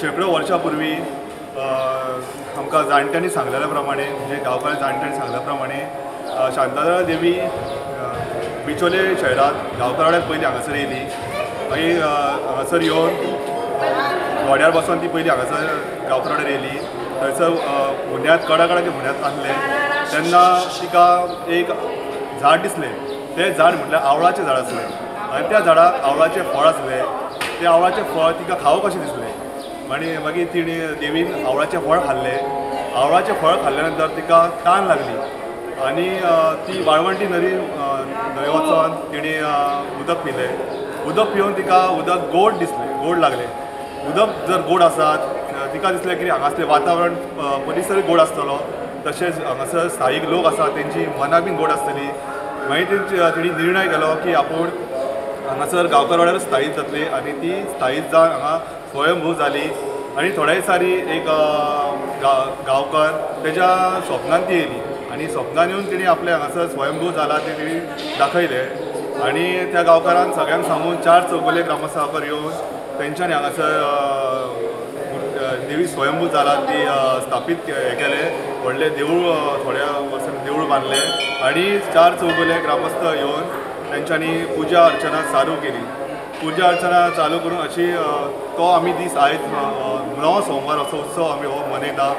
शेंकडो वर्सां पूर्वी आमकां जाणट्यांनी सांगलेल्या प्रमाणे, म्हणजे गांवकार जाणट्यांनी सांगल्या प्रमाणे शांतादुर्गा देवी बिचोले शहरांत गांवकारवाड्यात पयलीं हांगासर येयली. मागीर हांगासर येवन घोड्यार बसून ती पयलीं हांगासर गांवकारवाड्यार येयली. थंयसर हुन्यांत कडाकडाचे हुन्यांत आसलें तेन्ना तिका एक झाड दिसलें. तें झाड म्हटल्यार आवळाचें झाड आसलें आनी त्या झाडाक आवळाचें फळ आसलें. तें आवळाचें फळ तिका खावं कशें दिसलें आनी मागीर तिणें देवीन आवळाचें फळ खाल्लें. आवळाचें फळ खाल्ल्या नंतर तिका तान लागली आनी ती वाळवंटी नदी न्हंय वचोन तिणें उदक पिलें. उदक पिवन तिका उदक गोड दिसलें, गोड लागलें. उदक जर गोड आसात तिका दिसलें की हांगासलें वातावरण परिसर गोड आसतलो, तशेंच हांगासर स्थायीक लोक आसा तेंची मनां बीन गोड आसतली. मागीर तेणी निर्णय केलो की आपूण हांगासर गांवकारवाड्यार स्थायीक जातली आनी ती स्थायीक जावन हांगा स्वयंभू जाली. आनी थोड्या दिसांनी एक गांवकार तेज्या स्वप्नान ती येयली आनी स्वप्नान येवन तिणी आपलें हांगासर स्वयंभू जाला तें तिणी दाखयलें. आनी त्या गांवकारान सगळ्यांक सांगून 4 चौगुले ग्रामस्थां येवन तेंच्यांनी हांगासर देवी स्वयंभू जाला ती स्थापीत केलें. व्हडलें देवूळ थोड्या वर्सांनी देवूळ बांदलें आनी 4 चौगुले ग्रामस्थ येवन तेंच्यांनी पुजा अर्चना चालू केली. पुजा अर्चना चालू करून अशी तो आमी दीस आयज 9 सोमवार असो उत्सव आमी हो मनयता.